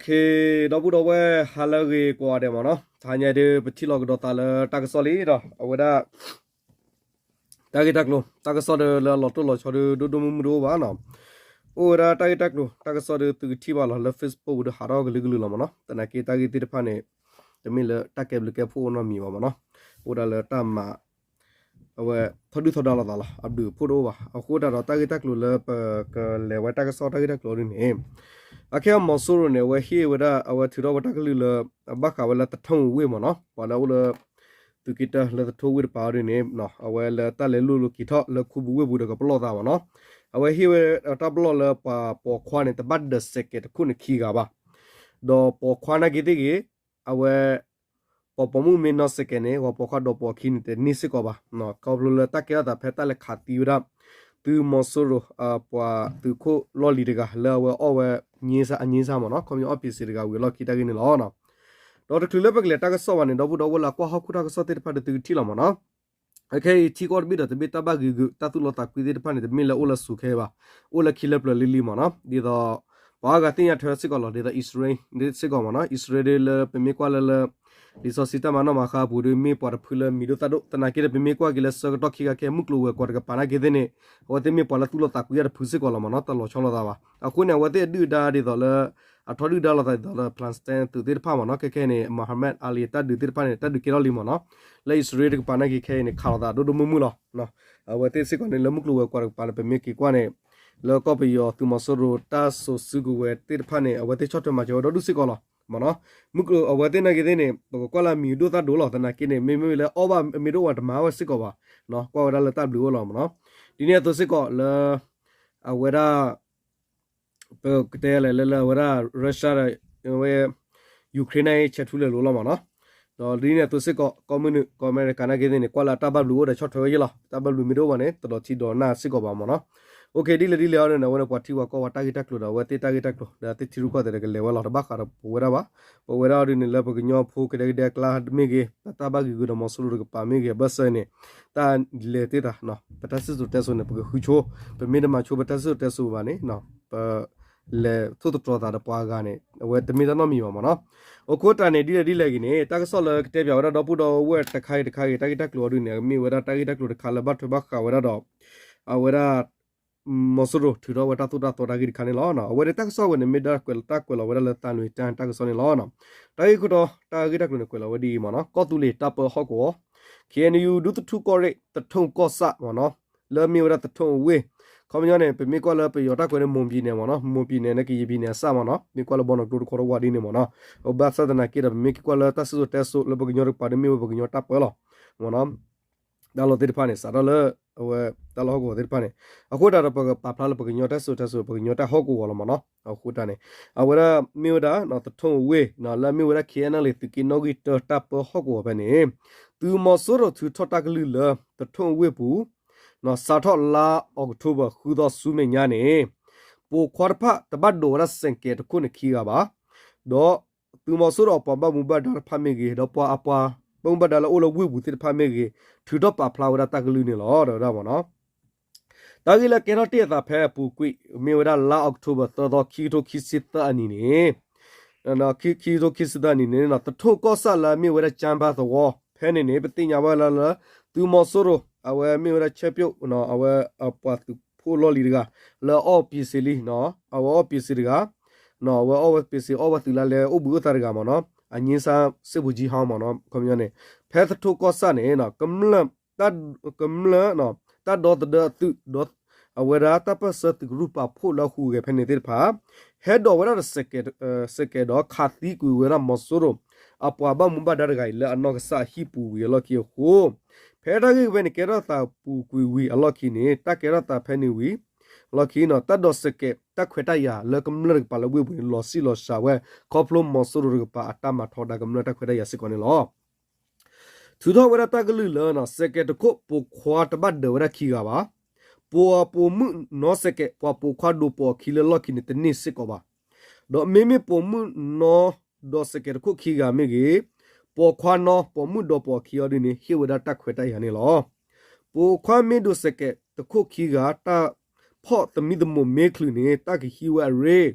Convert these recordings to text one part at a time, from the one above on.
ဒီပုၢ်ဒီဝဲၢ် ဟါလၢအဂ့ၤကိးဂၤဒဲးမ့ၢ်နီၤ, တဟါညါဒုး ပထံၣ်လိာ်ကဒီးသးလၢတၢ်ကစီၣ်လံဒီး အဝဲဒၣ် တၢ်ဂ့ၢ်တၢ်ကျိၤ တၢ်ကစီၣ်ဒီးလၢအလီၤတိၢ်လီၤဆီဒုး ဒိၣ်ဒိၣ်မုၢ်မုၢ်တအိၣ်ဘၣ်နီၤ. အိၣ်ဝဲဒၣ်တၢ်ဂ့ၢ်တၢ်ကျိၤ တၢ်ကစီၣ်ဒုး သုကထံၣ်ဘၣ်လီၤလၢ Facebook ပူၤဒုး ဟးထီၣ်ကလုာ်ကလုာ်လီၤမ့ၢ်နီၤ. သနာ်က့တၢ်ဂ့ၢ်သ့ၣ်တဖၣ်န့ၣ် တမ့ၢ်လၢတၢ်ကဲဘျုးကဲဖှိၣ်နီတမံၤဘၣ်မ့ၢ်နီၤ. အိၣ်ဒၣ်လၢတၢ်မၤ အဝဲထီဒုၣ်ထီဒါလိာ်သးလီၤ. အဘျုးအဖှိၣ်တအိၣ်ဘၣ်. အဃိသတးဒီး တၢ်ဂ့ၢ်တၢ်ကျိၤလၢပကလဲၤဝဲတၢ်ကစီၣ် တၢ်ဂ့ၢ်တၢ်ကျိၤဒ်န့ၣ် အခဲအံၤမီၤစိရိၤန့ၣ် အဝဲဟ့ၣ်ဝဲဒၣ် အဝဲထုးထီၣ်ဝဲတၢ်ကလုၢ်လၢ ဘၣ်ဃးဝဲလၢသထူဝ့ၢ်မ့ၢ်နီၤ, ပှၤလၢအအိၣ်လၢ သုးက့တၢၢ်လၢသထူဝ့ၢ်တပၤအီၤဒ်န့ၣ် အဝဲလၢတၢ်လဲၤလိၢ်လိၤက့ၤထီၣ်လၢခူပူၤဝ့ၢ်ပူၤဒီး ကပလီၢ်သးမ့ၢ်နီၤ. အဝဲဟ့ၣ်ဝဲတၢ်ပလီၢ်လၢပှၤပိာ်ခွါန့ၣ် တဘၣ်ဒၢးစဲးကဲးတခိၣ်န့ၣ်ခံဂၤဘၣ်. ဒီးပိာ်ခွါနာ်က့သ့ၣ်ဂ့ၤ အဝဲ ပှၤပိာ်မုၣ်မ့ၢ်နီၢ်စဲးကဲးန့ၣ် ပှၤပိာ်ခွါဒီးပိာ်အခံန့ၣ် တန့ၢ်စ့ၢ်ကီးဘၣ်. ခီဖျိလၢတၢ်ကဲထီၣ်သးဖဲတၢ်လဲၤခးသံဝဲဒၣ် သုးမီၤစိရိၤ ပှၤသုးခိၣ်လီၢ်လံၤတဂၤ လၢအဝဲအီၣ်ဝဲ အငြိမ်းစားမ့ၢ်နီၤ, ခီပညီ အီၣ်ပ့ၤစ့တဂၤဝံၤအလီၢ်ခံတၢ်ဂ့ၢ်န့ၣ်လီၤ. ဒီးတချုးလၢပကလဲၤတၢ်ကစီၣ်ဘၣ်န့ၣ် ဒီပုၢ်ဒီဝဲၢ်လၢအကွၢ်ဟီၣ်ခိၣ်တၢ်ကစီၣ်သ့ၣ်တဖၣ်ဒီး သုကထံၣ်လီၤမ့ၢ်နီၤ. အခဲအံၤထံကီၢ်တဘ့ၣ်ဒီး တမ့ၢ်တၢ်ဘၣ်ဂ့ၤဂုာ် တၢ်သူၣ်လီသးကွံသ့ၣ်တဖၣ်န့ၣ် တမ့ၢ်လၢအိၣ်လၢစူၤခဲအံၤဘၣ်. အိၣ်လၢခံလၢပျၢၤလံလံမ့ၢ်နီၤ. ဒ်သိး ပှၤအါဂၤသ့ၣ်ညါထွဲစ့ၢ်ကီးလီၤ. ဒ်သိးအံၣ်စရ့လးစ့ၢ်ကီးမ့ၢ်နီၤ. အံၣ်စရ့လးဒ်လၢပမ့ၢ်ကွၢ်လၢလၢ လံာ်စီဆှံတၢ်မၤနီၣ်မၤဃါအပူၤဒီး မ့ၢ်ပှၤတဖုလၢမံၤဒိၣ်သၣ်ဒိၣ် သနာ်က့ဒီး ပမ့ၢ်ကွၢ်က့ၤလၢဆၢကတီၢ်ခံဂၤခဲ မုၢ်ကျိၤဝဲၤကွာ်တကပၤနာ်က့သ့ၣ်န့ၣ် အဝဲသ့ၣ်မ့ၢ်ပှၤလၢသူၣ်လီသးကွံတၢ်တဖုစ့ၢ်ကီးလီၤမ့ၢ်နီၤ. တၢ်လီၤဆီလိာ်သးဘၣ်. အဃိန့ၣ် အဝဲသ့ၣ်အဒုၣ်အဒါဒ်သိးလၢ အထီဒုၣ်ဒါလိာ်သးဒ်သိးလၢ Palestine သုးသ့ၣ်တဖၣ်မ့ၢ်နီၤ, ခဲခဲအံၤန့ၣ် Mohammed Ali တၢ်ဒုးသ့ၣ်တဖၣ်န့ၣ် တၢ်ဒုးကဲထီၣ်လံမ့ၢ်နီၤ, လၢအံၣ်စရ့လးတကပၤနာ်က့ခဲအံၤန့ၣ် ခးလိာ်သးဒိၣ်ဒိၣ်မုၢ်မုၢ်လီၤ. အဝဲသ့ၣ်စ့ၢ်ကီးန့ၣ် လၢမုၢ်ကျိၤဝဲၤကွာ်တကပၤန့ၣ် ပမ့ၢ်က့ၤကွၢ်န့ၣ် လၢကီၢ်ပယီၤသုးမီၤစိရိၤတၢ်စိာ်စုကဝဲၤသ့ၣ်တဖၣ်န့ၣ် အဝဲသ့ၣ်ဆီၣ်ထွဲမၤစၢၤဝဲဒီဒူၣ်စ့ၢ်ကီးလီၤမ့ၢ်နီၤ. မုၢ်ကျိၤအဝဲသ့ၣ်နာ်က့သ့ၣ်န့ၣ် ပကကွၢ်လၢအမံၤဒိၣ်သၣ်ဒိၣ်လီၤ. သနာ်က့န့ၣ် မ့မ့ၢ်လၢအီၣ်ဘၣ်အမံၤဒိၣ်ဝဲတမၤဝဲစ့ၢ်ကီးဘၣ်, ကွၢ်ဝဲဒၣ်လၢတၢ်ဘျုးအိၣ်လီၤမ့ၢ်နီၤ. ဒ်န့ၣ်အသိးစ့ၢ်ကီးလၢ အဝဲဒၣ် ပကတဲလဲၣ်လၢလၢအဝဲဒၣ် Russia ဒီး အဝဲ Ukraine န့ၣ် ဆဲးထူလဲၤလိာ်လီၤမ့ၢ်နီၤ. ဒီးဒ်န့ၣ်အသိးစ့ၢ်ကီး ကီၢ်မုၢ်နုာ် ကီၢ်အမဲရကၤနာ်က့သ့ၣ်န့ၣ် ကွၢ်လၢအတၢ်ဘၣ်ဘျုးအိၣ်ဒီးဆီၣ်ထွဲဝဲယဲၢ်လီၤ. တၢ်ဘၣ်ဘျုးမ့ၢ်တအိၣ်ဘၣ်န့ၣ် တလီၤထံဒီးနၢ်စ့ၢ်ကီးဘၣ်မ့ၢ်နီၤ. အိၣ်ခ့ ဒ်လဲၣ်ဒ်လဲၣ်အီၤန့ၣ် အဝဲန့ၣ်ပှၤထံပှၤကီၢ်ပှၤတၢ်ဂ့ၢ်တၢ်ကျိၤဒီး အဝဲသ့ၣ်တၢ်ဂ့ၢ်တၢ်ကျိၤ ဒီးသ့ၣ်ထံရူၢ်ကီၢ်သဲးဒီးကလဲၤဝဲလီၤ. တဘၣ်ဃးဒီးပဝဲဒၣ်ဘၣ်. ပဝဲဒၣ်အီၤဒ်န့ၣ် လၢပကညီဖိကဒဲကဒဲအကျါမ့ၢ်ဂ့ၤ ပတၢ်ဘၣ်ဂ့ၤဂုာ်ဒီးမီၤစိရိၤတကပၤမ့ၢ်ဂ့ၤ ဘၣ်ဆၣ်န့ၣ် တၢ်လဲၤသ့ၣ်တၢ် ပတၢ်စံၣ်စိၤတဲစိၤန့ၣ် ပကဃုဆိ, ပမ့ၢ်တမၤဆိပတၢ်စံၣ်စိၤတဲစိၤဘၣ်န့ၣ် ပ လဲၤထိၣ်သတြီၤသးဒီးပှၤအဂၤန့ၣ် အဝဲတမ့ၢ်တၢ်နီတမံၤဘၣ်မ့ၢ်နီၤ. အဃိတၢ်န့ၣ် ဒ်လဲၣ်ဒ်လဲၣ်ဂ့ၤန့ၣ် တၢ်ကစီၣ်လၢကတဲပၠးဝဲဒၣ်ဒီပုၢ်ဒီဝဲၢ်တခါဂ့ၤတခါဂ့ၤ တၢ်ဂ့ၢ်တၢ်ကျိၤအီၤဒ်န့ၣ် မ့ၢ်ဝဲဒၣ်တၢ်ဂ့ၢ်တၢ်ကျိၤတခါလၢဘၣ်ထွဲဘၣ်ဃးဝဲဒၣ်ဒီး အဝဲဒၣ် မီၤစိရိၤထုးထီၣ်ဝဲတၢ်သိၣ်တၢ်သီတၢ်ဂ့ၢ်တခါန့ၣ်လီၤ. အဝဲန့ၣ်တၢ်ကစီၣ်ဝဲန့ၣ် မ့ၢ်ဒၣ်ကွဲးလီၤတၢ်ကွဲးလီၤဝဲဒၣ်လၢသးနွံတၢ်တၢ်ကစီၣ်န့ၣ်လီၤ. တၢ်ဂ့ၢ်ခိၣ်တီ တၢ်ဂ့ၢ်တၢ်ကျိၤန့ၣ် ကွဲးလီၤဝဲဒ်အံၤမ့ၢ်နီၤ, ကီၢ်သူလ့ၤ တၢ်ပၢဟီၣ်ကဝီၤ ခ့ၣ်အဲၣ်ယူၣ် ဒူသထူၣ်ကီၢ်ရ့ၣ် သထူၣ်ကီၢ်ဆၣ်မ့ၢ်နီၤ, လၢအမ့ၢ်ဝဲဒၣ်သထူၣ်အဝ့ၢ်, ခီပညီန့ၣ် ပမ့ၢ်ကွၢ်လၢပယီၤတၢ်ကွဲးန့ၣ် မွန်ပြည်နယ် မ့ၢ်နီၤ, မွန်ပြည်နယ် န့ၣ် ကရင်ပြည်နယ် အစၢ်မ့ၢ်နီၤ, မ့ၢ်ကွၢ်လၢဘီနီၣ်ကျိတခီတဝးဒ်န့ၣ်မ့ၢ်နီၤ, ဘၣ်ဆၣ်သနာ်က့ဒီး ပမ့ၢ်က့ၤကွၢ်လၢတၢ်စံၣ်စိၤတဲစိၤလၢပကညီတကပၤဒီး မ့ၢ်ဝဲပကညီတၢ်ပၢလီၤမ့ၢ်နီၤ. တၢ်လီၢ်သ့ၣ်တဖၣ်န့ၣ် စးထီၣ်လၢ အဝဲ တၢ်လီၢ်ဟီၣ်ကဝီၤသ့ၣ်တဖၣ်န့ၣ်, အဃိတၢ်ဒီး ပကပာ်ဖျါလၢပကညီတၢ်စံၣ်စိၤတဲစိၤ ပကညီတၢ်ဟီၣ်ကဝီၤလီၤမ့ၢ်နီၤ. အဃိတၢ်န့ၣ် အဝဲဒၣ်မ့ၢ်ဝဲဒၣ် သထူၣ်အဝ့ၢ် လၢအမ့ၢ်ဝဲဒၣ် ခ့ၣ်အဲၣ်ယူၣ် သုးက့နီၣ်ဂံၢ်တၢ တၢ်ပၢဟီၣ်ကဝီၤဖဲန့ၣ် သုးမီၤစိရိၤထုးထီၣ်တၢ်ကလုၢ်လၢ သထူၣ်အဝ့ၢ်ပူၤ စးထီၣ်လါအီးကထိဘၢၣ် ဃုသီဆူမဲာ်ညါန့ၣ် ပိာ်ခွါတဖၣ် တဘၣ်ဒိးဝဲဒၣ်စဲးကဲးတခိၣ်န့ၣ်ခံဂၤဘၣ်, ဒီး သုးမီၤစိရိၤအပှၤဘၣ်မူဘၣ်ဒါတဖၣ်မ့ၢ်ဂ့ၤ, ဒီးပှၤအပှၤဘၣ်မူဘၣ်ဒါလၢအိၣ်လၢဝ့ၢ်ပူၤသ့ၣ်တဖၣ်မ့ၢ်ဂ့ၤ, ထုးထီၣ်ပာ်ဖျါဝဲဒၣ်တၢ်ကလုၢ်န့ၣ်လီၤ တဲဝဲဒၣ်မ့ၢ်နီၤ. တၢ်ဂ့ၢ်လၢကဲထီၣ်တ့ၢ်အသးဖဲအပူၤကွံာ် မ့ၢ်ဝဲဒၣ်လါအီးကထိဘၢၣ် သၢသီ ခံကထိခံဆံသၢအနံၤန့ၣ်, ခံကထိခံဆံသၢအနံၤန့ၣ် သထူၣ်ကီၢ်ဆၣ်လၢအမ့ၢ်ဝဲဒၣ် ကၠၢဘၣ်သဝီ ဖဲန့ၣ်န့ၣ် ပသ့ၣ်ညါဝဲလၢလၢ သုးမီၤစိရိၤ အဝဲမ့ၢ်ဝဲဒၣ် ဆဲးပျိၣ် အဝဲအပှၤသုးဖိလီၢ်လံၤတဂၤ လၢအအီၣ်ပ့ၤစ့လံ, အဝဲအီၣ်ပ့ၤစ့တဂၤ အဝဲအီၣ်ဝဲပ့ၤစ့ အီၣ်ဝဲသုးလၢလဲၤအိၣ်ဘှံးအိၣ်သါတဂၤမ့ၢ်နီၤ, အငြိမ်းစားစစ်ဗိုလ်ကြီးဟောင်းမ့ၢ်နီၤ, ခီပညီန့ၣ် ဖဲသထူၣ်ကီၢ်ဆၣ်န့ၣ် ကမျၢၢ် တၢ်ဒီသဒၢအသုး အဝဲဒၣ်တၢ်ပၢၢ်ဆၢသုးကရူၢ်ပာ်ဖှိၣ်လၢဟူးဂဲၤဖဲန့ၣ်သ့ၣ်တဖၣ် ဟဲဒိးဝဲဒၣ်ဒီး စဲးကဲးဒီးခးသံကွံာ်ဝဲဒၣ်မီၤစိရိၤ အပှၤဘၣ်မူဘၣ်ဒါတဂၤအံၤလၢအနီၢ်ကစၢ်အဟံၣ်ပူၤဝံၤအလီၢ်ခံအဃိ ဖဲတၢ်ဂ့ၢ်ဝဲန့ၣ် ကဲထီၣ်သးပူၤကွံာ်ဝံၤအလီၢ်ခံန့ၣ် တၢ်ကဲထီၣ်သးဖဲန့ၣ်ဝံၤ လီၢ်ခံနီၤ တၢ်ဒိးစဲးကဲး တၢ်ခွဲးတၢ်ယာ်လၢကမျၢၢ်တကပၤလၢဝ့ၢ်ပူၤန့ၣ် လီၤစံၣ်လီၤစှၤဝဲ ခီဖျိမီၤစိရိၤတကပၤအတၢ်မၤထီဒါကမျၢၢ်တၢ်ခွဲးတၢ်ယာ်စ့ၢ်ကီးန့ၣ်လီၤ. ထုးထီၣ်ဝဲဒၣ်တၢ်ကလုၢ်လၢ စဲးကဲးတခိၣ် ပိာ်ခွါတဘၣ်ဒၢးဝဲဒၣ်ခံဂၤဘၣ်. ပှၤပိာ်မုၣ်နီၢ်စဲးကဲး ပှၤပိာ်ခွါဒိးပိာ်အခံလၢလီၢ်ခံန့ၣ် တန့ၢ်စ့ၢ်ကီးဘၣ်. ဒီးမ့မ့ၢ်ပိာ်မုၣ်နီၢ်ဒိးစဲးကဲးတခိၣ်ခံဂၤမ့ၢ်ဂ့ၤ, ပိာ်ခွါနီၢ် ပိာ်မုၣ်ဒိးပိာ်အခံအီၤဒ်န့ၣ် ဟ့ၣ်ဝဲဒၣ်တၢ်ခွဲးတၢ်ယာ်န့ၣ်လီၤ. ပိာ်ခွါမ့ၢ်ဒိးစဲးကဲးတခိၣ်ခံဂၤ တၢ်ဖီၣ်သမံသမိးမ့ၢ်ချုးန့ၣ် တၢ်ကဟံးဝဲအရ့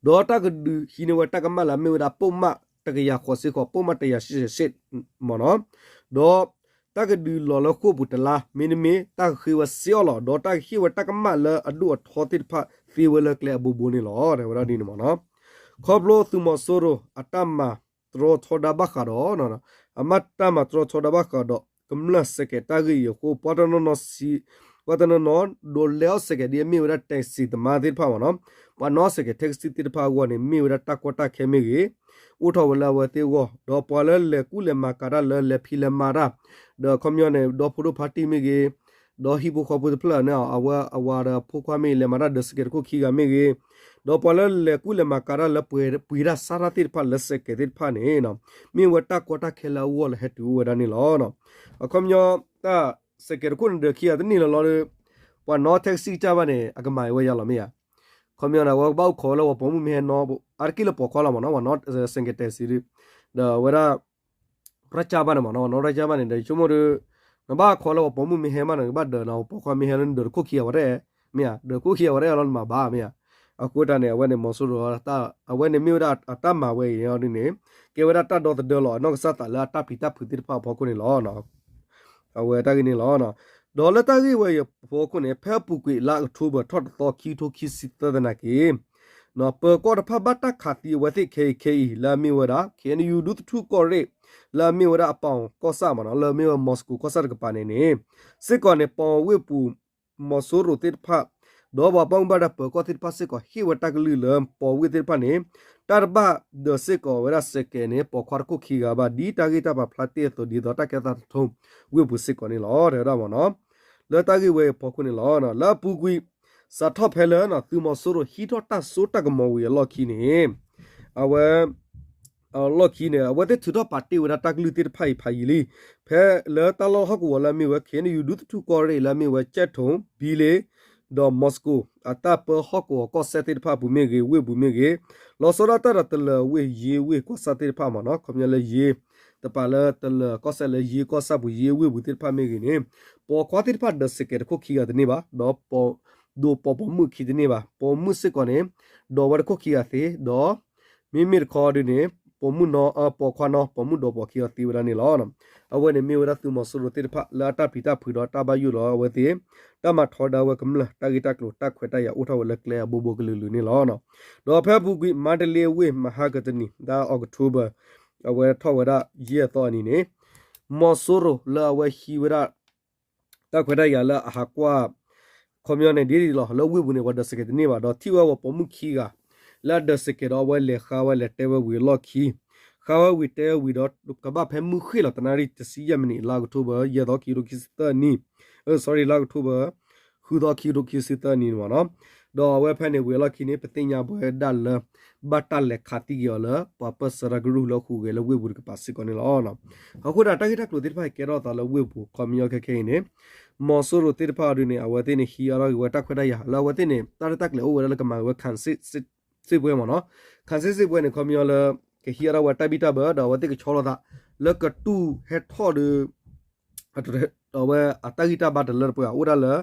ဒီးတၢ်ကဒုးဟံးန့ၢ်ဝဲတၢ်ကမၣ်လၢအမ့ၢ်ဝဲဒၣ် ပိာ်မးတကယၤဃိးစ့ၢ်ကီး, ပိာ်မးတကယၤရှစ်ဆယ်ရှစ် မ့ၢ်နီၤ, ဒီးတၢ်ကဒုးလီၤလၢဃိာ်ပူၤတလါ, မ့တမ့ၢ် တၢ်ကဃ့ဝဲစ့အီၣ်လီၤ, ဒီးတၢ်ကဟ့ၣ်ဝဲတၢ်ကမၣ်လၢအဒိၣ်အထီသ့ၣ်တဖၣ်သ့ဝဲလၢကျဲအဘိဘိန့ၣ်လီၤ. တဲဝဲဒၣ်ဒ်န့ၣ်မ့ၢ်နီၤ. ခီဖျိသုးမီၤစိရိၤအတၢ်မၤတြီထီဒါဘၣ်ဃးဒီး အမ့ၢ်တၢ်မၤတြီထီဒါဘၣ်ဃးဒီး ကမျၢၢ်စဲးကဲးတၢ်ဂ့ၢ်အံၤအဃိ ပှၤတနီၤနီၤ ပှၤတနီၤနီၤ ဒိးလဲအီၣ်စဲးကဲးဒ်အမ့ၢ်ဝဲဒၣ် တၢ်စံၣ်သမါသ့ၣ်တဖၣ်မ့ၢ်နီၤ, ပှၤနီၣ်စဲးကဲး taxi သ့ၣ်တဖၣ်အဂီၢ်န့ၣ် မ့ၢ်ဝဲဒၣ်တၢ်ကီတၢ်ခဲမ့ၢ်ဂ့ၤ, အိၣ်ထီၣ်ဝဲလၢအဝဲသ့ၣ်အဂီၢ်, ဒီးပှၤလၢလဲၤကူၣ်လဲၤမၤကၤတၢ်လၢလဲၤဖံးလဲၤမၤတၢ်, ဒီးခီပညီန့ၣ် ဒီဖိဒိၣ်ဖါတံၢ်မ့ၢ်ဂ့ၤ, ဒီးဟံၣ်ဖိဃီဖိတဖျၢၣ်န့ၣ် အဝဲအဝၤဒီးဖိခွါမ့ၢ်ဂ့ၤ လဲၤမၤတၢ်ဒီးစဲးကဲးတခိၣ်ခံဂၤမ့ၢ်ဂ့ၤ, ဒီးပှၤလၢလဲၤကူၣ်လဲၤမၤကၤတၢ်လၢပှ့ၤတၢ်ဆါတၢ်သ့ၣ်တဖၣ်လၢစဲးကဲးသ့ၣ်တဖၣ်န့ၣ် မ့ၢ်ဝဲတၢ်ကီတၢ်ခဲလၢအဂီၢ်လၢဟဲတုၤအိၣ်ဝဲဒၣ်န့ၣ်လီၤ. အခီပညီ တၢ်စဲးကဲးတခိၣ်န့ၣ်ဒီးခံဂၤတန့ၢ်လီၤလီၤဒီး ပှၤနီၣ် taxi တၢ်ဘၣ်န့ၣ် အကမၤဝဲယါလီၤမ့ၢ်ဧါ. ခီပညီန့ၣ် အဝဲကဘၣ်အိၣ်ခိးဝဲလၢပှၤပိာ်မုၣ်မ့ၢ်ဟဲနီၣ် အါတက့ၢ်လၢပိာ်ခွါလီၤမ့ၢ်နီၤ, ပှၤနီၣ်စဲးကဲး taxi ဒီး ဒီးအဝဲဒၣ် ရၢ်ကၢ်ဘၣ်န့ၣ်မ့ၢ်နီၤ, ပှၤနီၣ်ရၢ်ကၢ်ဘၣ်န့ၣ်ဒီး ဆိကမိၣ်ဒီး နဘၣ်ခိးလၢပှၤပိာ်မုၣ်မ့ၢ်ဟဲမးန့ၣ် နကဘၣ်ဒၢးနၤပိာ်ခွါမ့ၢ်ဟဲလၢနဒၢးတခိၣ်ခံဂၤဝဲတအဲၣ်, မ့ၢ်ဧါ, ဒၢးခိၣ်ခံဂၤဝဲတအဲၣ်လီၤ နမၤဘၣ်မ့ၢ်ဧါ. အဃိတၢ်န့ၣ် အဝဲန့ၣ် မီၤစိရိၤ အဝဲန့ၣ်မ့ၢ်ဝဲဒၣ်အတၢ်မၤဝဲအံၤဒ်န့ၣ် ကဲဝဲဒၣ်တၢ်ဒီသဒၢလီၤ အနီၢ်ကစၢ်သးလၢအတၢ်ပျံၤတၢ်ဖုးသ့ၣ်တဖၣ်အဖီခိၣ်န့ၣ်လီၤ. အဝဲတၢ်ဂ့ၢ်န့ၣ်လီၤ. ဒီးလၢတၢ်ဂ့ၢ်ဝဲအံၤအဖီခိၣ်န့ၣ် ဖဲအပူၤကွံာ်လါအီးကထိဘၢၣ်ထီၣ်တသီခံကထိခံဆံသၢသနာ်က့ ပၢၤကီၢ်တဖၣ်ဘၣ်တၢ်ခးသံအဝဲသ့ၣ်ခဲအံၤခဲအံၤ လၢအမ့ၢ်ဝဲဒၣ် ခ့ၣ်အဲၣ်ယူၣ် ဒူသထူၣ်ကီၢ်ရ့ၣ် လၢအမ့ၢ်ဝဲဒၣ်အပီၣ်ကီၢ်ဆၣ်မ့ၢ်နီၤ လၢအမ့ၢ်ဝဲ Moscow ကီၢ်ဆၣ်တကပၤန့ၣ်န့ၣ် စ့ၢ်ကီးန့ၣ် ပီၣ်ဝ့ၢ်ပူၤ မီၤစိရိၤသ့ၣ်တဖၣ် ဒီးပှၤဘၣ်မူဘၣ်ဒါပၢၤကီၢ်သ့ၣ်တဖၣ်စ့ၢ်ကီး ဟ့ၣ်ဝဲတၢ်ကလုၢ်လၢပီၣ်ဝ့ၢ်သ့ၣ်တဖၣ်န့ၣ် တၢ်တဘၣ်ဒၢးစ့ၢ်ကီးဝဲဒၣ်စဲးကဲးန့ၣ် ပိာ်ခွါတခိၣ်ခံဂၤဘၣ် ဒ်တၢ်ဂ့ၢ်တၢ်ပာ်ဖျါတ့ၢ်အသိး ဒ်သိးတၢ်ကဲသးတထီ ဝ့ၢ်ပူၤစ့ၢ်ကီးန့ၣ်လီၤ တဲဝဲဒၣ်မ့ၢ်နီၤ. လၢတၢ်ဂ့ၢ်ဝဲအံၤအဖီခိၣ်န့ၣ်လီၤ. လၢအပူၤကွံာ် စးထီၣ်ဖဲလၢ သုးမီၤစိရိၤဟံးထီၣ်တၢ်စိတၢ်ကမီၤဝံၤအလီၢ်ခံန့ၣ် အဝဲ အလီၢ်ခံန့ၣ် အဝဲသ့ၣ်ထုးထီၣ်ပာ်တ့ၢ်ဝဲဒၣ်တၢ်ကလုၢ်သ့ၣ်တဖၣ်အံၤဖးယံာ်လံ. ဖဲလၢတၢ်လီၢ်ဟီၣ်ကဝီၤလၢအမ့ၢ်ဝဲ ခ့ၣ်အဲၣ်ယူၣ် ဒူသထူၣ်ကီၢ်ရ့ၣ် လၢအမ့ၢ်ဝဲ ကၠဲၣ်ထိၣ် ဘံလ့ ဒီး Moscow အတၢ်ပၢဟီၣ်ကဝီၤကီၢ်စဲၣ်သ့ၣ်တဖၣ်အပူၤမ့ၢ်ဂ့ၤ ဝ့ၢ်ပူၤမ့ၢ်ဂ့ၤ လီၤဆီဒၣ်တၢ်ဒီးတလၢၤဝ့ၢ် ယ့ဝ့ၢ်ကီၢ်ဆၣ်သ့ၣ်တဖၣ်မ့ၢ်နီၤ ခီပညီလၢယ့ တပာ်လၢတလၢၤကီၢ်စဲၣ်လၢယ့ကီၢ်ဆၣ်ပူၤ ယ့ဝ့ၢ်ပူၤသ့ၣ်တဖၣ်မ့ၢ်ဂ့ၤန့ၣ် ပိာ်ခွါသ့ၣ်တဖၣ်ဒၢးစဲးကဲးတခိၣ်ခံဂၤတန့ၢ်ဘၣ် ဒီး ဒိးပိာ်ပိာ်မုၣ်ခံတန့ၢ်ဘၣ် ပိာ်မုၣ်စ့ၢ်ကီးန့ၣ် ဒိးဝဲတခိၣ်ခံဂၤသ့ ဒီး မ့မ့ၢ်တခီဒ်န့ၣ် ပိာ်မုၣ်နီၢ် ပိာ်ခွါနီၢ် ပိာ်မုၣ်ဒိးပိာ်ခံဂၤသ့ဝဲဒၣ်န့ၣ်လီၤ. အဝဲန့ၣ်မ့ၢ်ဝဲဒၣ်သုးမီၤစိရိၤသ့ၣ်တဖၣ်လၢအတၢ်ပျံၤတၢ်ဖုးဒီးတၢ်ဘၣ်ယိၣ်လီၤအဝဲသ့ၣ် တၢ်မၤထီဒါဝဲကမျၢၢ် တၢ်ဂ့ၢ်တၢ်ကျိၤ တၢ်ခွဲးတၢ်ယာ်အိၣ်ထီၣ်ဝဲလၢကျဲအဘိဘိကလုာ်လုာ်န့ၣ်လီၤ. ဒီးဖဲအပူၤကွံာ် မါတလ့ဝ့ၢ် မဟါကတနံၤ လါအီးကထိဘၢၣ် အဝဲထီၣ်ဝဲဒၣ်ယဲၢ်သီအနံၤန့ၣ် မီၤစိရိၤလၢအဝဲဟံးဝဲဒၣ် တၢ်ခွဲးတၢ်ယာ်လၢအဟးကွၢ် ခီပညီန့ၣ်ဒ်လီၤ လၢဝ့ၢ်ပူၤန့ၣ် ပှၤဒၢးစဲးကဲးတန့ၢ်ဘၣ် ဒီးထံၣ်ဝဲပှၤပိာ်မုၣ်ခံဂၤ လၢအဒၢးစဲးကဲးဒီးအဝဲလဲၤဃါဝဲလဲၤတဲဝဲဝံၤအလီၢ်ခံ ဃါဝဲဝံၤတဲဝဲဝံၤဒီး ကဘၣ်ဖဲမုၢ်ဃ့ၢ်လီၤ တနၣ်ရံၣ်တဆံယဲၢ်မံးနံး လါအီးကထိဘၢၣ် ယဲၢ်သီခံကထိခံဆံသၢနံၣ် sorry လါအီးကထိဘၢၣ် ဃုသီခံကထိခံဆံသၢနံၣ်န့ၣ်မ့ၢ်နီၤ ဒီးအဝဲဖဲန့ၣ်ဝံၤအလီၢ်ခံန့ၣ် ပသ့ၣ်ညါဘၣ်ဝဲဒၣ်လၢ ဘၣ်တၢ်လဲၤခးသံက့ၤအီၤလၢ ပှၤပၢၢ်ဆၢတၢ်ကရူၢ်လၢဟူးဂဲၤလၢဝ့ၢ်ပူၤတကပၤစ့ၢ်ကီးန့ၣ်လီၤ. အဃိဒီးတၢ်ဂ့ၢ်တၢ်ကျိၤသ့ၣ်တဖၣ်အံၤကဲထီၣ်အသးလၢဝ့ၢ်ပူၤ ခီပညီခဲခဲအံၤန့ၣ် မီၤစိရိၤသ့ၣ်တဖၣ်အီၤဒ်န့ၣ် အဝဲသ့ၣ်န့ၣ်ဟံးအါထီၣ်က့ၤဝဲတၢ်ခွဲးတၢ်ယာ် လၢအဝဲသ့ၣ်န့ၣ် တၢ်ရဲၣ်တၢ်ကျဲၤအိၣ်ဝဲဒၣ်လၢကမၤဝဲ ခံစစ်ပွဲမ့ၢ်နီၤ ခံစစ်ပွဲန့ၣ် ခီပညီလၢ ကဟံးအါထီၣ်ဝဲတၢ်ဘံၣ်တၢ်ဘၢ ဒီးအဝဲသ့ၣ်ကဆီလီၤသး လၢကတူၢ်ဟဲထီၣ်ဒီး အဝဲအတၢ်ဂံၢ်တၢ်ဘါတလၢတပှဲၤအိၣ်ဒၣ်လၢ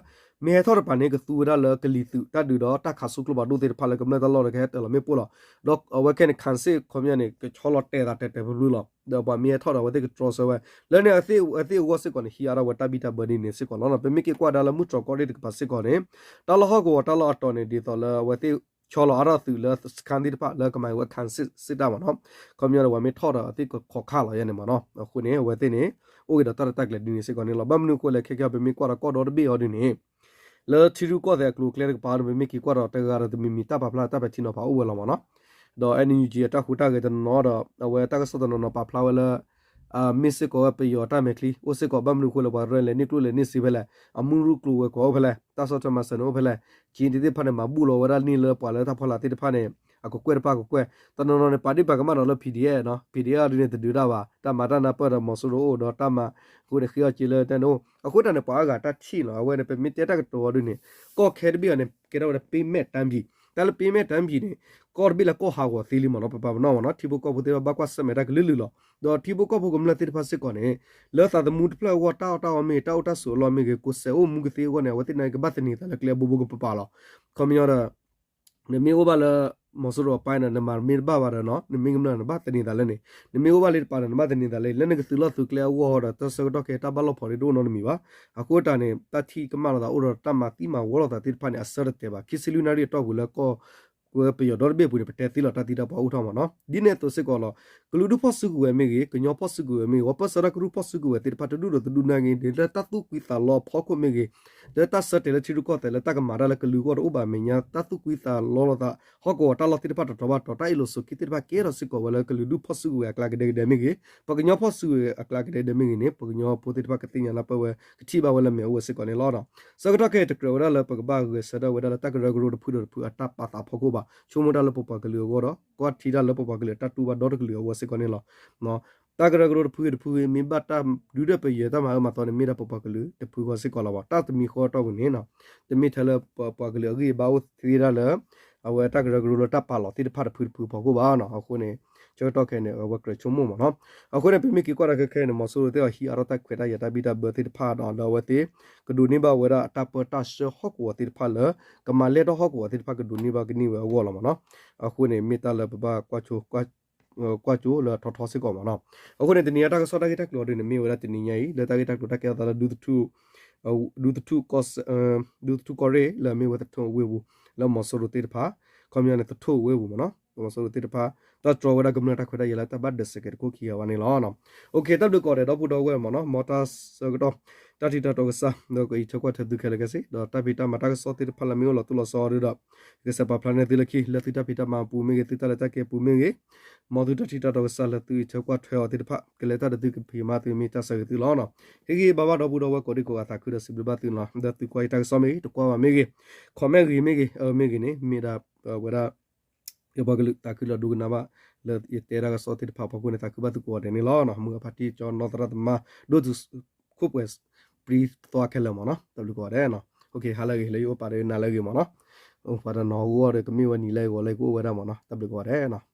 မ့ၢ်ဟဲထီၣ်တပၤန့ၣ် ကသူဝဲဒၣ်လၢကလံၤသုးတၢ်ဒုးဒီးတၢ်ခးဆူကျိဘၣ်ဒိၣ်သ့ၣ်တဖၣ်လၢကမျၢၢ်တၢ်လီၢ်ဒီးကဟဲတၢၤလီၤမ့ၣ်ပိၢ်လီၤ. ဒီးအဝဲခဲန့ၣ် ခံစစ် ခီပညီန့ၣ် ကဆီလီၤတဲာ်သးတဲာ်တဲာ်ဖျုဖျုလီၤ. ဒီးပှၤမ့ၢ်ဟဲထီၣ်ဒီးအဝဲသ့ၣ်ကတြီဆၢဝဲ လၢန့ၣ်အဝဲသ့ၣ်အဂီၢ်စ့ၢ်ကီးန့ၣ် ဟံးအါထီၣ်ဝဲတၢ်ဘံၣ်တၢ်ဘၢဒ်န့ၣ်စ့ၢ်ကီးလီၤ. ပမ့ၢ်က့ၤကွၢ်ဒၣ်လၢမုၢ်တြီၢ်ကီၢ်ရ့ၣ်တကပၤစ့ၢ်ကီးန့ၣ် တၢ်လီၢ်ဟီၣ်ကဝီၤတၢ်လီၢ်အတီၤန့ၣ် ဒ်သိးလၢအဝဲသ့ၣ် ဆီလီၤအါထီၣ်သုးလၢစခန်းသ့ၣ်တဖၣ်လၢကမၤဝဲ ခံစစ်စစ်တပ်မ့ၢ်နီၤ ခီပညီဒီးပှၤမ့ၢ်ထီၣ်ဒီးအဝဲသ့ၣ်ကခိးခးလီၤယဲန့ၣ်မ့ၢ်နီၤ အဃိန့ၣ် အဝဲသ့ၣ်န့ၣ် အိၣ်က့ၤဒီးတၢ်ရဲၣ်တၢ်ကျဲၤဒ်န့ၣ်စ့ၢ်ကီးန့ၣ်လီၤ. ဘၣ်မနုၤအဃိလဲၣ် ခဲကဲပမ့ၢ်ကွၢ်ဒီးကီၢ်ဒီတဘ့ၣ်အီၤဒ်န့ၣ် လၢထံရူၢ်ကီၢ်သဲးအကျိၤအကျဲတကပၤဒီး ပမ့ၢ်က့ၤကွၢ်ဒီးတဂၤဒီးတမံၤမံၤတၢ်ပာ်ဖျါတၢ်ပဲာ်ထံနီၤဖးအိၣ်ဝဲလီၤမ့ၢ်နီၤ ဒီး NUG အတၢ်ဟူးတၢ်ဂဲၤတနီၤနီၤဒီး အဝဲတၢ်ကစီၣ်တနီၤနီၤပာ်ဖျါဝဲလၢ မ့ၢ်စ့ၢ်ကီးဝဲပယီၤတၢ်မဲာ်ချံ အိၣ်စ့ၢ်ကီး ဘၣ်မနုၤအဃိလဲၣ် ပှၤရဲၣ်လဲၤန့ၢ်ကျိၣ်လဲၤန့ၢ်စ့ဖဲလဲၣ် အမုၢ်ရူၢ်ကျိၤဝဲၤကွာ်အိၣ်ဖဲလဲၣ် တၢ်ဆီၣ်ထွဲမၤစၢၤန့ၣ်အိၣ်ဖဲလဲၣ် က့ၤသ့ၣ်တဖၣ်န့ၣ် မၤဘူၣ်လီၤဝဲဒၣ်န့ၢ်လၢပှၤလၢတၢ်ဖီလာ်သ့ၣ်တဖၣ်န့ၣ် အကကွဲၢ်တဖၣ်ကကွဲၢ် တနီၤနီၤန့ၣ် ပာ်ဒ့ၣ်ပာ်ကမၣ်ဒီးလၢ PDF နီၤ PDF ဒ်န့ၣ်တဒုးတၢ်ဘၣ် တၢ်မၤတၢ်နၢ်ပၢၢ်ဒီးမီၤစိရိၤအိၣ်ဒီးတၢ်မၤ အဃိန့ၣ်ဃ့အီၣ်က့ၤလၢတၢ်န့ၣ်အိၣ် အဃိတၢ်န့ၣ် ပှၤအါဂၤတၢ်ထံၣ်လီၤ အဝဲန့ၣ် ပမ့ၢ်တဲတၢ်ကတိၤအီၤဒ်န့ၣ် ကီၢ်ခဲတဘ့ၣ်အီၤန့ၣ် ကဲထီၣ်ဝဲဒၣ် ပေးမယ်တမ်းပြီ တၢ်လၢ ပေးမယ်တမ်းပြီ န့ၣ် ကီၢ်တဘ့ၣ်လၢကီၢ်ဟးဂီၤသ့လံမ့ၢ်နီၤ ပပာ်ပနီၣ်မ့ၢ်နီၤ ထံဖိကီၢ်ဖိသ့ၣ်တဖၣ်ဘၣ်ကွၢ်ဆၢၣ်မဲာ်တၢ်ကလုာ်လုာ်လီၤ ဒီးထံဖိကီၢ်ဖိကမျၢၢ်သ့ၣ်တဖၣ်စ့ၢ်ကီးန့ၣ် လၢသးသမူတဖျၢၣ်အဂီၢ် တၢ်အီၣ်တၢ်အီမ့ၢ်ဂ့ၤ တၢ်အိၣ်တၢ်ဆိးအလီၢ်မ့ၢ်ဂ့ၤ ကိးစဲးအိၣ်မူကသ့အဂီၢ်န့ၣ် အဝဲသ့ၣ်န့ၣ်ကဘၣ်သန့ၤသးလၢကျဲအဘိဘိကပပာ်လီၤ ခီပညီဒီး နမ့ၢ်အိၣ်ဘၣ်လၢ မီၤစိရိၤအပၢ်န့ၣ် နမၤမ့ၢ်တဘၣ်ဘၣ်ဒီးနီၤ နမ့ၢ်ကမျၢၢ်နဘၣ်သန့ၤသးလဲၣ်န့ၣ် နမ့ၢ်အိၣ်ဘၣ်လၢတပၤဒီးနဘၣ်သန့ၤသးလဲၣ် လၢနကသုးလီၢ်သုးကျဲအဂီၢ်ဒီး တၢ်ဆၢကတီၢ်ခဲအံၤတၢ်ဘၣ်လိာ်ဖိးဒ့တအိၣ်နီတမံၤဘၣ်. အဃိတၢ်န့ၣ် တၢ်ထံၣ်ကမၣ်လိာ်သးအိၣ်ဒီးတၢ်မၤသံမၤဝီလိာ်သးသ့ၣ်တဖၣ်န့ၣ် အဆၢတတဲာ်ဘၣ် ခံဆံလွံၢ်နၣ်ရံၣ်အတီၢ်ပူၤလၢကီၢ် ပယီၤဒီတဘ့ၣ်အပူၤန့ၣ် ပတဲသ့လီၤတၢ်သံတၢ်ပှၢ်အိၣ်ထီၣ်မ့ၢ်နီၤ. ဒ်န့ၣ်အသိးစ့ၢ်ကီးလီၤ ကလုာ်ဒူၣ်ဖီၣ်စုကဝဲၤမ့ၢ်ဂ့ၤ ကညီဖီၣ်စုကဝဲၤမ့ၢ်ဂ့ၤ ဝဲပၢၢ်ဆၢတၢ်ကရူၢ်ဖီၣ်စုကဝဲၤသ့ၣ်တဖၣ်တဒူၣ်ဒီးတဒူၣ်နာ်က့ ဒ်လၢတၢ်သူၣ်ကွံသးလီအဖီခိၣ်မ့ၢ်ဂ့ၤ လၢတၢ်ဆၢတဲာ်လၢထံရူၢ်ကီၢ်သဲးလၢတၢ်ကမၤတၢ်လၢကလုာ်အဂီၢ်တအိၣ်ဘၣ်အမဲာ်ညါ တၢ်သူၣ်ကွံသးလီလိာ်သး ဟီၣ်ကဝီၤတၢ်လီၢ်သ့ၣ်တဖၣ်တတီၤဘၣ်တတီၤ တၢ်အ့ၣ်လိာ်ဆိးက့သ့ၣ်တဖၣ်ကဲထီၣ်စ့ၢ်ကီးဝဲလၢကလုာ်ဒူၣ်ဖီၣ်စုကဝဲၤအကျါကဒဲကဒဲမ့ၢ်ဂ့ၤ ပှၤကညီဖီၣ်စုကဝဲၤအကျါကဒဲကဒဲမ့ၢ်ဂ့ၤန့ၣ် ပှၤကညီဖိသ့ၣ်တဖၣ်ကသ့ၣ်ညါနၢ်ပၢၢ်ဝဲ ကထံၣ်ဘၣ်ဝဲလၢမဲာ်အိၣ်ဝဲစ့ၢ်ကီးန့ၣ်လီၤ. ဆၢကတီၢ်ခဲအံၤတကြၢးဝဲဒၣ်လၢပကဘၣ်ဂဲၤဆၢထၢၣ်ဝဲဒၣ်လၢတၢ်ကရၢကရိတဖုဒီးတဖုအတၢ်ပာ်သးဖီခိၣ်ဘၣ် ဆိကမိၣ်တၢ်လၢပပှၤကလုာ်အဂီၢ်ဒီး ကွၢ်ထံတၢ်လၢပပှၤကလုာ်အတၢ်တူၢ်ဘၣ်ဒီတကလုာ်အဂီၢ်စ့ၢ်ကီးန့ၣ်လီၤ. တၢ်ကရၢကရိတဖုဂ့ၤတဖုဂ့ၤ မ့ၢ်ဘၣ်တၢ်ဒုးဒၢပယဲၤတၢ်မၤအၢမၤသီန့ၣ် မ့ၢ်ဒၣ်ပပှၤကလုာ်တဖုဃီစ့ၢ်ကီးလီၤဘၣ်. တၢ်တမံၤဃီအတီၢ်ပူၤန့ၣ် တမ့ၢ်ထဲလၢပပှၤကလုာ်အဂံၢ်အဘါအိၣ်သ့ဒၣ်လၢ အဝဲတၢ်ကရၢကရိလၢတၢ်ပာ်လီၤသ့ၣ်တဖၣ်တဖုတဖုဖီခိၣ်ဘၣ်နီၤ. အဃိန့ၣ် ဆၢကတီၢ်ခဲအံၤန့ၣ် အဝဲကြၢးဆိကမိၣ်မ့ၢ်နီၤ. အဃိန့ၣ် ပမ့ၢ်က့ၤကွၢ်တၢ်ခဲခဲအံၤန့ၣ် မီၤစိရိၤသ့ၣ်အီၤဟံးအါထီၣ်တၢ်ခွဲးတၢ်ယာ်တၢ်ဘံၣ်တၢ်ဘၢသ့ၣ်တဖၣ်ဒီး ဒီးအဝဲသ့ၣ် ကဒိးန့ၢ်ဘၣ်ဝဲဒၣ်အတၢ်ပၢတၢ်ဆှၢဟီၣ်ကဝီၤသ့ၣ်တဖၣ်လၢ ကမၤလဲၢ်ထီၣ်ဟီၣ်ကဝီၤသ့ၣ်တဖၣ်ကဒိးန့ၢ်ဘၣ်ကန့ၢ်ဝဲအဂီၢ်လီၤမ့ၢ်နီၤ. အဃိန့ၣ် မ့ၢ်တၢ်လၢပဘၣ် ကွၢ်ကၠိလၢထီထီစ့ၢ်ကီးမ့ၢ်နီၤ. အဃိန့ၣ် တနံၤညါတၢ်ကစီၣ်တၢ်ဂ့ၢ်တၢ်ကျိၤအီၤဒ်န့ၣ် မ့ၢ်ဝဲဒၣ်တနံၤညါအံၤ လၢတၢ်ဂ့ၢ်တၢ်ကျိၤတၢ်ကဲထီၣ်သးလၢ ဒူသထူၣ် ဒူသထူၣ်ကီၢ်ရ့ၣ် လၢအမ့ၢ်ဝဲသထူၣ်အဝ့ၢ်ပူၤ လၢမီၤစိရိၤသ့ၣ်တဖၣ် ခီပညီန့ၣ် သထူၣ်အဝ့ၢ်ပူၤမ့ၢ်နီၤ လၢမီၤစိရိၤသ့ၣ်တဖၣ် တၢ်တြီဝဲဒၣ်ကမျၢၢ်တၢ်ခွဲးတၢ်ယာ်လၢတၢ်ဘၣ်ဒၢးစဲးကဲးတခိၣ်ခံဂၤဘၣ်န့ၣ်လီၤ. တၢ်ဘျုးကိးဂၤဒဲး ဒီပုၢ်ဒီဝဲၢ်မ့ၢ်နီၤ မ်တၢ်ဆၢကတီၢ် တၢ်ထံၣ်တၢ်တီကစၢ် ဒီးကအံးထွဲကွၢ်ထွဲသုခဲလၢာ်ခဲဆ့ ဒီးတၢ်ဖံးတၢ်မၤတၢ်ကစီၣ်သ့ၣ်တဖၣ်လၢမ့ၢ်အိၣ်လီၤတိၢ်လီၤဆီဒီး ကစၢ်ပာ်ဖျါန့ၢ်သုလၢခံ လၢသုတၢ်ဖံးတၢ်မၤအပူၤမ့ၢ်ဂ့ၤ သုတၢ်လဲၤတၢ်ကဲအပူၤမ့ၢ်ဂ့ၤ မ်သုတၢ်ထံၣ်တၢ်တီကစၢ်လၢသုအံးထွဲကွၢ်ထွဲအီၤသ့ၣ်တဖၣ် ကလဲၤတၢ်ဒီးသုကဖံးကမၤသုမ့ၢ်တၢ်ဆၢဂ့ၤသုလီၤ. ဟ့ၣ်ဂံၢ်ဘါဘၣ်ဒီပုၢ်ဒီဝဲၢ်ကိးဒံကိးဂၤသးခုဒီးစံးဘျုးဘၣ်သုန့ၣ်လီၤ. ဒီးသုကွၢ်ယတၢ်ကစီၣ်မ့ၢ်ဂ့ၤ တကွၢ်ဘၣ်မ့ၢ်ဂ့ၤ comment ဂ့ၤမ့ၢ်ဂ့ၤ အမ့ၢ်ဂ့ၤန့ၣ် မ့ၢ်ဒၣ်ဝဲဒၣ် ယပှၤကလုာ်သးခုလီၤဒိကနၣ်ဘၣ် လၢယတဲတၢ်ကစီၣ်သ့ၣ်တဖၣ်အဖီခိၣ်န့ၣ် သးခုဘၣ်သုကိးဂၤဒဲးန့ၣ်လီၤ. မုၢ်ဂၤဖါတံၢ်ကၠီနီၢ်သရၣ်သမါ ဒိၣ်တုာ်ခိၣ်ပှဲၤပြံသီခဲလၢာ်မ့ၢ်နီၤ တၢ်ဘျုးကိးဂၤဒဲးနီၤ. ဟါလၢအဂ့ၤ လၢယအိၣ်ပာ်ဒီးနၤလၢအဂ့ၤမ့ၢ်နီၤ. ပှၤတနီၤဂီၢ်ဒီးကမ့ၢ်ဝဲနံၤလၢအဂီၢ်လၢယကအိၣ်ဝဲဒၣ်မ့ၢ်နီၤ တၢ်ဘျုးကိးဂၤဒဲးနီၤ.